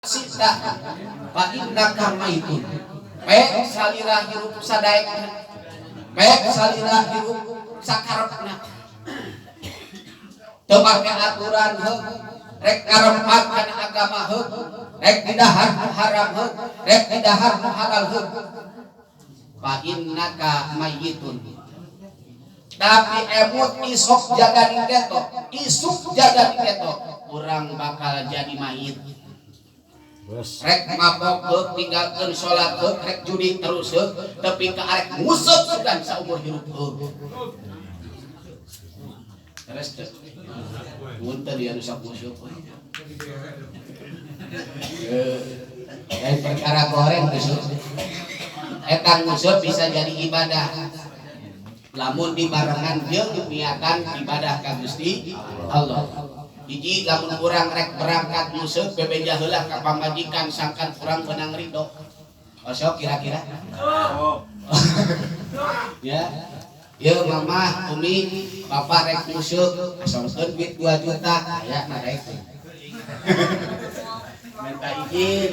Syi'ta fa innaka mayyitun. Pek salira hirup sadaekna, pek salira hirup sakarepna, teu make aturan heuk, rek ngarempat kana agama heuk, rek didahar nu haram heuk, rek didahar nu halal heuk, fa innaka mayyitun. Tapi emut, isok jaga diketo, isuk jaga diketo, urang bakal jadi mayit. Rek mabok heuk, tinggalkeun salat heuk, rek judi terus heuk, tapi ka arek nguseup sugan saumur hirup heuk. Terus teu? Punten ya, nu sok nguseup we. Eh, lain perkara goreng nguseup. Eta nguseup bisa jadi ibadah lamun dibarengan jeung niatan ibadah ka Gusti Allah. Hiji, lamun urang rek berangkat nguseup, bebeja heula ka pamajikan sangkan urang menang ridho. Osok kira-kira ya. Ya, Mama, Umi, Bapak rek nguseup, asongkeun duit 2 juta aya na, rek minta izin.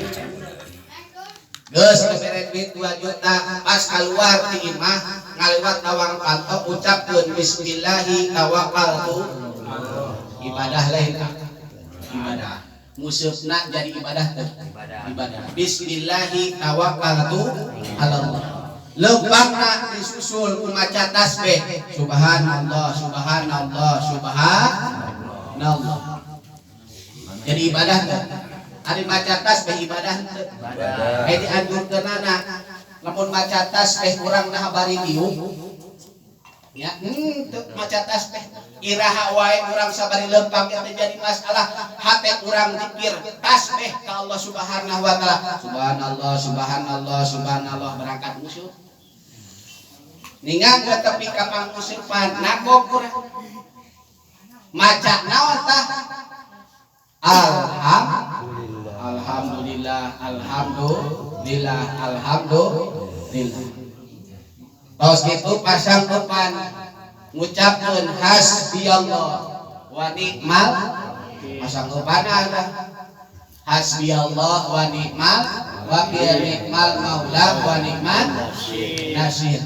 Geus dibere duit 2 juta, pas keluar ti imah ngaliwat lawang panto, ucapkeun bismillahi tawakkaltu. Ibadah lain? Ibadah. Nguseupna jadi ibadah teh? Ibadah. Bismillahi tawakkaltu alallah. Lempangna disusul ku maca tasbih, subhanallah, subhanallah, subhanallah. Jadi ibadah teh? Ari maca tasbih ibadah teu? Eh, dianjurkeunana lamun maca tasbih urang nah bari diuk ya, teu maca tasbih iraha wae urang sabari lempang teu jadi masalah. Hate urang zikir tasbih ka Allah Subhanahu wa Taala, subhanallah, subhanallah, subhanallah. Berangkat nguseup, ningang ke tepi ka panguseupan, nagog urang maca naon tah? Alhamdulillah, alhamdulillah, alhamdulillah, alhamdulillah. Tos kitu pasang depan, ngucapkeun hasbiyallah wa ni'mal. Pasang depan ada hasbiyallah wa ni'mal wakil, ni'mal maula wa ni'man nasir.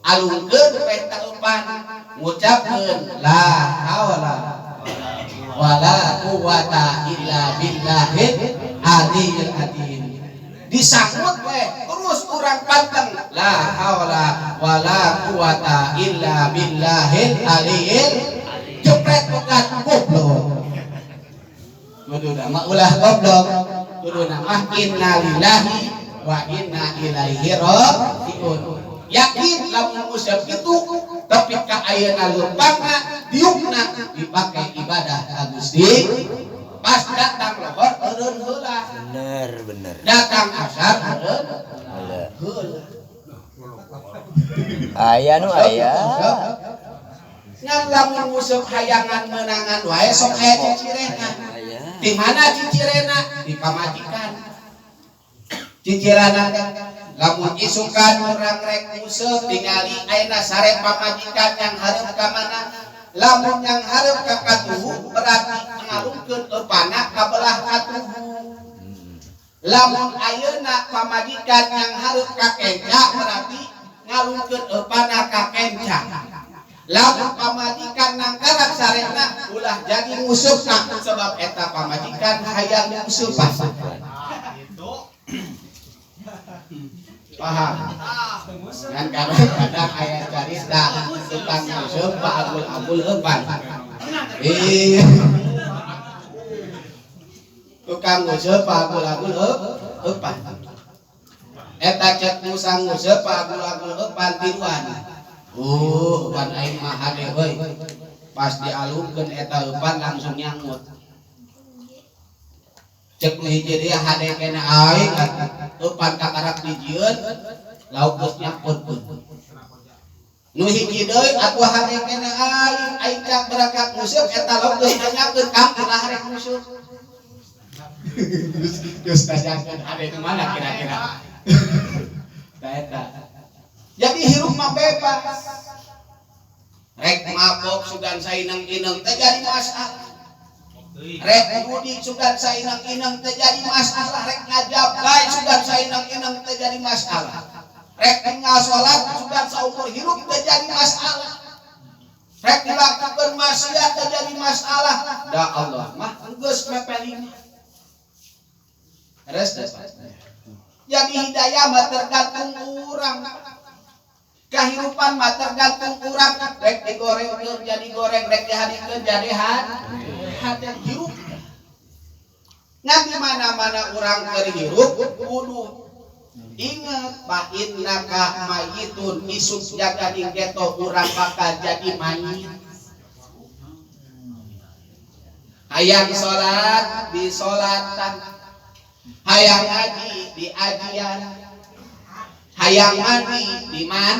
Alungkeun peh eupan, ngucapkeun la haula wala quwata illa billahil aliyil azim. Disanggut we terus urang panteng, la haula wala quwata illa billahil aliyil. Jepret pegat, goblok. Kudu nama ulah goblok, kudu nama innalillahi wa inna ilaihi rajiun. Yakin lamun nguseup kitu tapi ka ayeuna lempangna, diukna dipake ibadah ka Gusti. Pas datang lohor, eureun heula. Bener, bener. Datang asar, eureun Heula. heula. Aya nu aya. Ngan lamun nguseup hayangan menangan wae, sok aya cicirena. Aya. Di mana cicirena? Di pamajikan cicirana teh. Lamun isukan urang rek nguseup, tingali ayeuna sare pamajikan yang hareup ka mana. Lamun yang hareup ka katuhu, berarti ngalungkeun eupana ka belah katuhu. Lamun ayeuna pamajikan yang hareup ka kenca, berarti ngalungkeun eupana ka kenca. Lamun pamajikan nangkarak sarena, ulah jadi nguseupna, sebab eta pamajikan hayang nguseupan. Itu. Paham kan? Kadang-kadang aya carita tukang nguseup pak agul-agul eupan. Ih, tukang nguseup pak agul-agul eupan. Eta cek musang nguseup pak agul-agul eupan tiluan. Eupan aing mah hade euy. Pas dialungkeun eta eupan langsung nyangut. Cek nu hiji deui, hade keneh aing eupan kakarak dijieun, lauk geus nyangkutkeun. Nu hiji deui, atuh hade keneh aing, aing cak berangkat nguseup eta lauk geus nanyakeun, kang, ulah rek nguseup. Geus tanyakeun. Hade nu mana kira-kira? Tah, eta. Jadi hirup mah bebas. Rek mabok sugan saineng-ineng teh jadi masalah. Rek judi sugan sainang-inang teu jadi masalah, rek ngajab bae sugan sainang-inang teu jadi masalah. Rek tinggal salat sugan saumur hirup teu jadi masalah. Rek dilakukeun maksiat teu jadi masalah. Da Allah mah geus mepelina. Terus jadi hidayah mah tergantung urang. Kehidupan mah tergantung urang. Rek digorengkeun jadi goreng, rek dihadikeun jadi hade hirup. Ngan di mana-mana urang keur hirup kudu ingat fa innaka mayyitun, isuk jaga ding geto urang bakal jadi mayit. Hayang salat di salatan, hayang ngaji di ajian, hayang mandi di man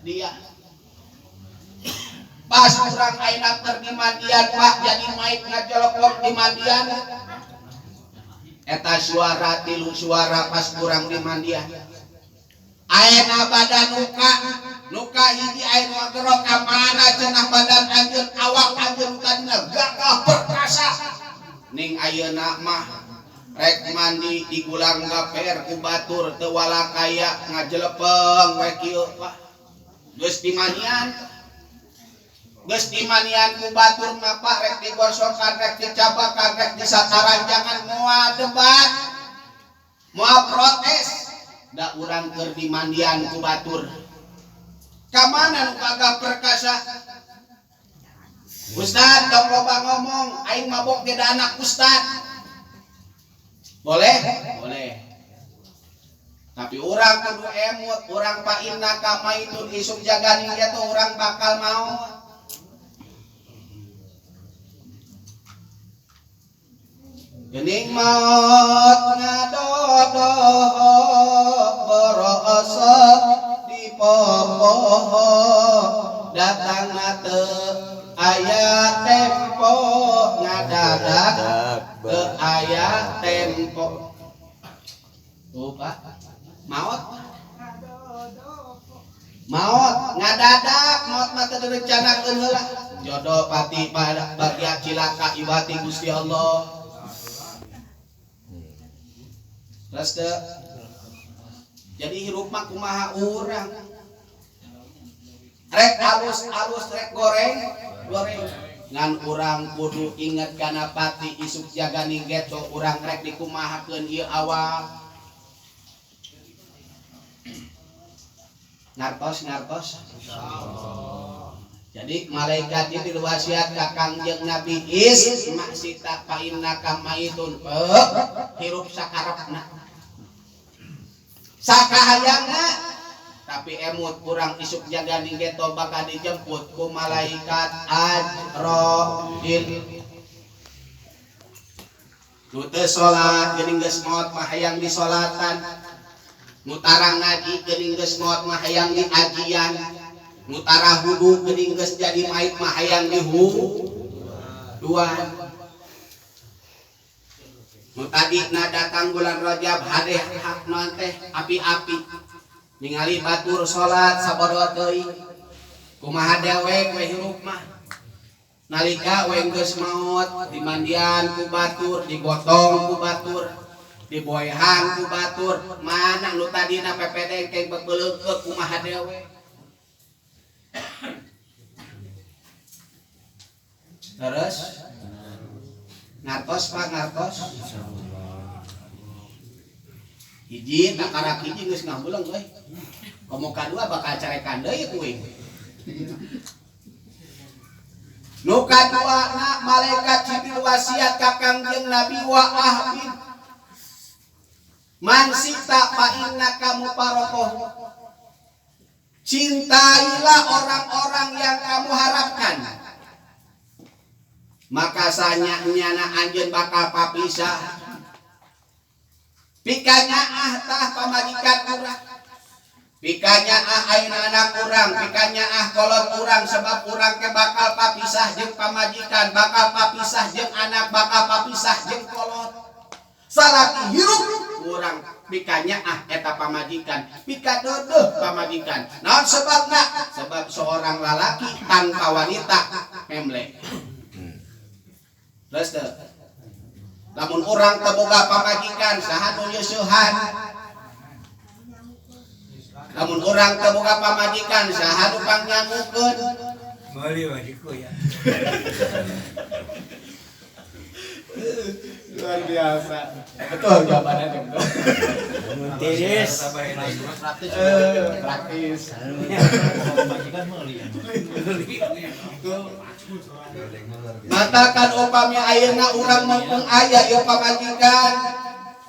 dia. Pas urang ayeuna keur di mandian Pak jadi mayit ngajelok-lok di mandian. Eta suara tilu suara pas kurang di mandian. Ayeuna badan nuka, nuka hiji aya nu gerok ka mana cenah badan anjeun awak anjeun tadina gagah perkasa. Ning ayeuna mah rek mandi di gulang gaper ku batur teu walakaya ngajelepeng we kieu Pak. Geus dimandian. Geus dimandian ku batur mah Pak rek digosokan rek dicabakan rek disataranjangan moal debat. Moal protes. Da urang keur dimandian ku batur. Ka mana nu kagak perkasa? Ustad tong loba ngomong, aing mabok ge da anak ustad. Boleh? Boleh. Tapi urang kudu emut, urang pa innaka maitun isuk jaganing ge tuh urang bakal maot. Gening maot ngadodoho boroso di popoho datangna teu aya tempo ngadadak teu aya tempo. Tuh Pak, maot. Maot ngadadak maot mah teu direncanakeun heula. Jodoh pati bagia cilaka ibati Gusti Allah. Terus teu. Jadi hirup mah kumaha urang. Rek alus-alus rek goreng, goreng. Ngan urang kudu inget kana pati isuk jaganing geto urang rek dikumahakeun ieu awak. Ngartos ngartos. Jadi malaikat ieu diwasiat ka Kangjeng Nabi is maksita fa innaka maitun hirup sakarepna. Sakahayangna tapi emut kurang isuk jaganing geto bakal dijemput ku malaikat Azrail. Nu teu salat geuning geus maot mah hayang disolatan. Nu tarang ngaji geuning geus maot mah hayang diajian. Nu tarah wudu geuning geus jadi mait mah hayang dihuduan. Nu tadina datang bulan Rajab hade hak naon teh api-api. Ningali batur salat sabodo teuing. Kumaha dewek we hirup mah. Nalika we geus maot dimandian ku batur, digotong ku batur, diboehan ku batur, mana nu tadina PPD keng bebeuleukeuh kumaha dewek. Terus ngartos Pak ngartos. Hiji takarak hiji geus ngahuleng euy. Komo kadua bakal carekan deui kuing. Nu kaduana malaikat Jibril wasiat ka Kangjeng Nabi wa ahbib. Man sita fa innaka mufaraqah. Cintailah orang-orang yang kamu harapkan. Maka sanya-nyana anjeun bakal papisah. Pikanya ah tah pamajikan urang. Pikanya ah ayeuna anak urang, pikanya ah kolot urang sebab urang ke bakal papisah jeung pamajikan, bakal papisah jeung anak, bakal papisah jeung kolot. Salaki hirup urang pikanya ah eta pamajikan, pika deudeuh pamajikan. Naon sebabna? Sebab seorang lalaki tanpa wanita memle. Terus teu? Lamun urang teu boga pamajikan saha nu nyeusehan? Lamun urang teu boga pamajikan saha nu pangnyangukeun? Meuli wajiku ya. Luar biasa. Betul jawabannya betul. Tiris. Praktis. Matakan upami ayeuna urang mumpung aya ieu pamajikan.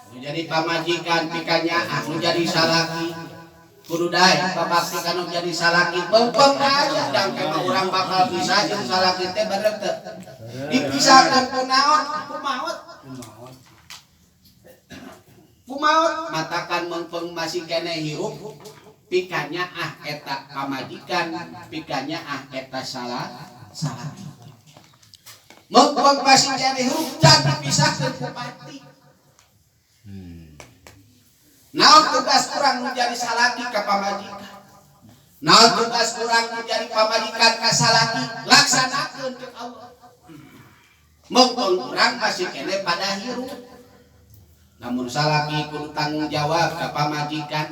Nu jadi pamajikan pikanyaah nu jadi salaki. Kudu daek babakti ka nu jadi salaki. Beungpeung aya dangke mah urang bakal bisa jeung salaki teh bener teu? Dipisahkan ku naon? Ku maot. Ku maot matakan meungpeung masih keneh hirup pikanyaah eta pamajikan, pikanyaah eta salaki. Meungpeung masih keneh hirup can dipisahkeun ku pati. Naon tugas urang nu jadi salaki ka pamajikan? Naon tugas urang nu jadi pamajikan ka salaki? Laksanakeun ceuk Allah. Meungpeung urang masih keneh pada hirup. Lamun salaki kudu tanggung jawab ka pamajikan.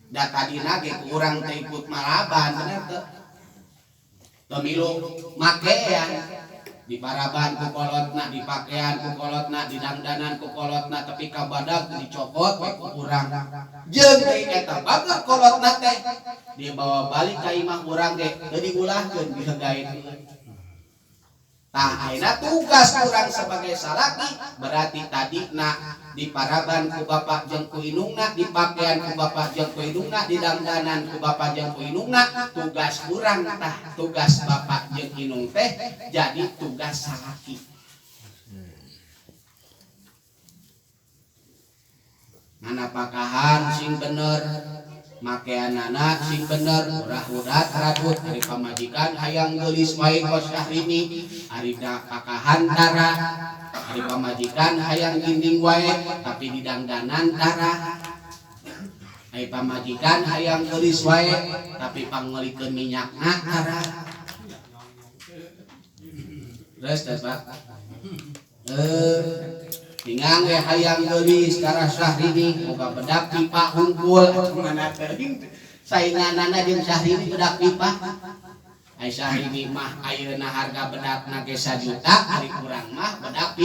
Da tadina ge ku urang teh ikut maraban bener teu? Pemilu makean diparaban ku kolotna, dipakean ku kolotna, didangdanan ku kolotna, tapi ka badag dicopot we ku urang. Jeung deui eta bager kolotna teh dibawa balik ka imah urang ge teu diulahkeun dihegaekeun. Tah ayeuna tugas urang sebagai salaki berarti tadina diparaban ku bapak jeung ku indungna, dipakean ku bapak jeung ku indungna, didangdanan ku bapak jeung ku indungna, tugas urang tah tugas bapak jeung indung teh jadi tugas salaki. Ngana pakahan sing bener, makeanana sing bener, urah urat radut ari pamajikan hayang geulis wae kos Syahrini, ari pakahan tara, ari pamajikan hayang ginding wae tapi didangdanan tara, ari pamajikan hayang geulis wae tapi pangeulikeun minyakna tara. Terus teh Pak. Tingang we hayang geulis ka Syahrini boga bedak pipa hungkul mana teuing sainganana jeung Syahrini bedak pipa. Ai Syahrini mah ayeuna harga bedakna ge sajuta, ari kurang mah bedak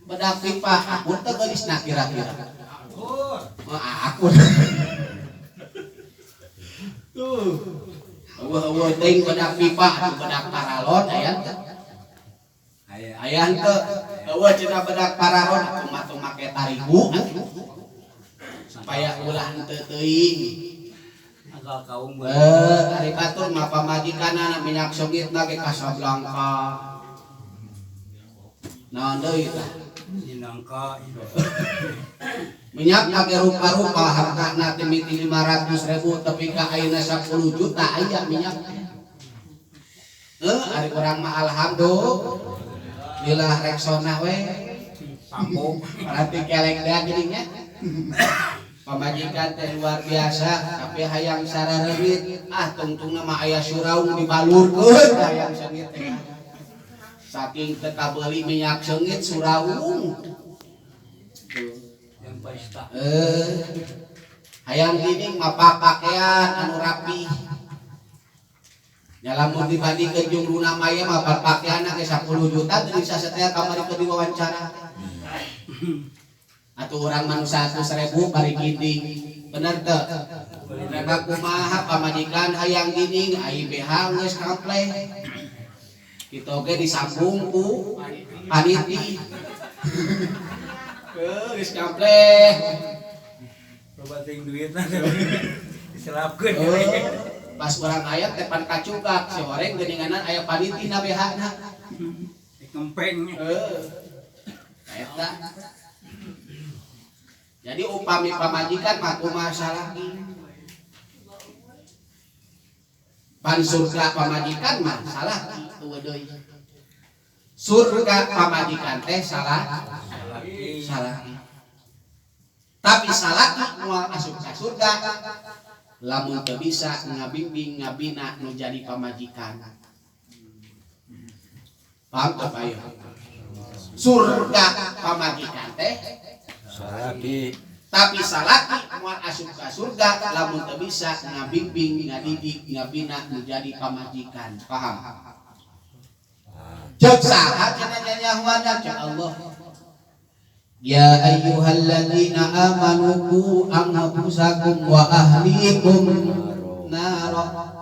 bedak pipa akur teu geulisna kira-kira. Akur. Oh, akur. Tuh. Eueuh-eueuh teuing bedak pipa atuh bedak paralon aya teu? Aya teu? Eueuh cenah bedak paralon atuh mah tong make tarigu supaya ulah henteu teuing. Akal kaum Ari batur mah pamajikanana minyak seungitna ge Casablanca. Naon deui tah? Minangka. Minyak ge rupa-rupa hargana teh miti 500.000 tepi ka ayeuna 10 juta aya minyak. Ari urang mah alhamdulillah Rexona we. Sambung. Berarti kelek dah geuning nya. Pamajikan teh luar biasa tapi hayang sarareungit ah tungtungna mah aya suraung dibalurkeun hayang seungit teh. Saking teu kabeuli minyak seungit suraung. Yang pesta. Hayang gini mah pakaian anu rapi. Ya lamun dibandingkeun jeung Luna Maya mah pakaianna ge 10 juta teu bisa setel kamari keur diwawancara. Atuh urang mah nu 100.000 bari ginding. Bener teu? Reba kumaha pamajikan hayang ginding ai BH geus kampleh. Kitu oge disambung ku paniti. Geus kampleh. Loba teuing duitna diselapkeun. Pas urang aya teh pan kacugak si horeng geuninganan aya paniti na B H-na. Dikempeng. Eta. Jadi upami pamajikan mah kumaha salaki. Pan surga pamajikan mah salaki eueuh deui. Surga pamajikan teh salah salaki. Tapi salaki moal asup ka surga lamun teu bisa ngabimbing ngabina nu jadi pamajikan. Paham teu Pak? Surga pamajikan teh Salaki. Tapi salaki moal asup ka surga lamun teu bisa ngabimbing, ngadidik, ngabina menjadi pamajikan. Paham? Ceuk saha cenah nyanyahuanna? Ceuk Allah. Ya ayyuhalladzina amanu qu anfusakum wa ahlikum nara.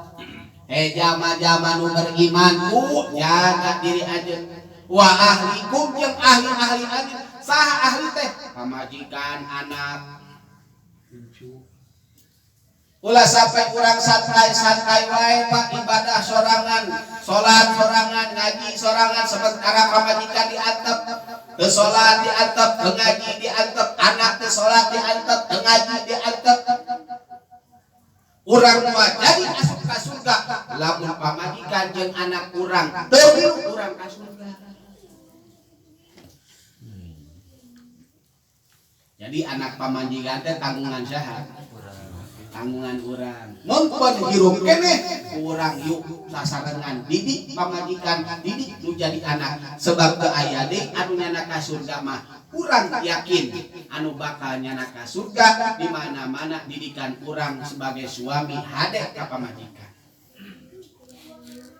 Hei jama-jama nu beriman, ku jaga diri anjeun wa ahlikum jeung ahli-ahli anjeun. Saha ahli teh? Pamajikan, anak. Ulah sampai urang santai-santai wae Pak, ibadah sorangan, salat sorangan, ngaji sorangan, sementara pamajikan diantep, teu salat diantep, teu ngaji diantep, anak teu salat diantep, teu ngaji diantep. Urang moal jadi asup ka surga lamun pamajikan jeung anak urang teu milu urang ka surga. Jadi anak pamajikan teh tanggungan saha? Tanggungan urang. Mun pun hirup keneh urang yuk sasarengan didik pamajikan, didik nu jadi anak. Sebab teu aya deui anu nyana ka surga mah urang yakin anu bakal nyana ka surga di mana-mana didikan urang sebagai suami hade ka pamajikan.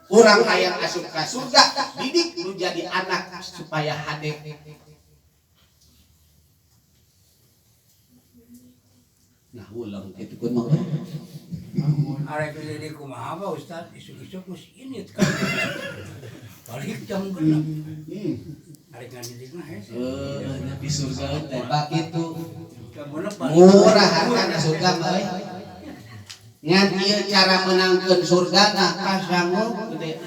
Urang hayang asup ka surga, didik nu jadi anak supaya hade. Nah, ulang kitu kun mah. Arek jadi kumaha Pak Ustaz, isuk-isuk geus init kan. Balik jam 6. Arek ngadidik mah hese. Heuh, di surga teh Pak kitu. Murah Murah hargana surga mah euy. Ngan ieu cara menangkeun surgana kasanggup gede.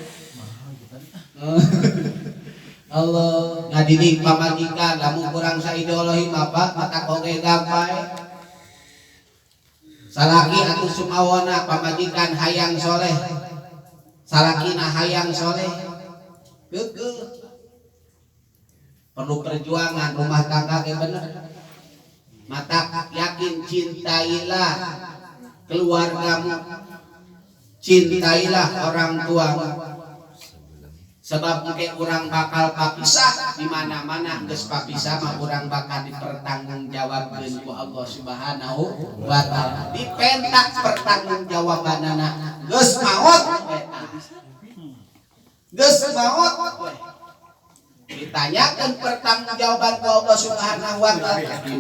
Allah ngadidik pamajikan lamun kurang saideologi mah Pak matak oge gampang. Salaki atuh sumawona pamajikan hayang soleh, salakina hayang soleh, keukeuh perlu perjuangan rumah tangga ge bener. Mata yakin cintailah keluargamu, cintailah orang tuamu. Sebab engke urang bakal papisah di mana-mana geus papisah mah urang bakal dipertanggungjawabkeun ku Allah Subhanahu wa taala. Dipentak pertanggungjawabanana geus maot we. Geus maot we. Ditanyakeun pertanggungjawaban ku Allah Subhanahu wa taala.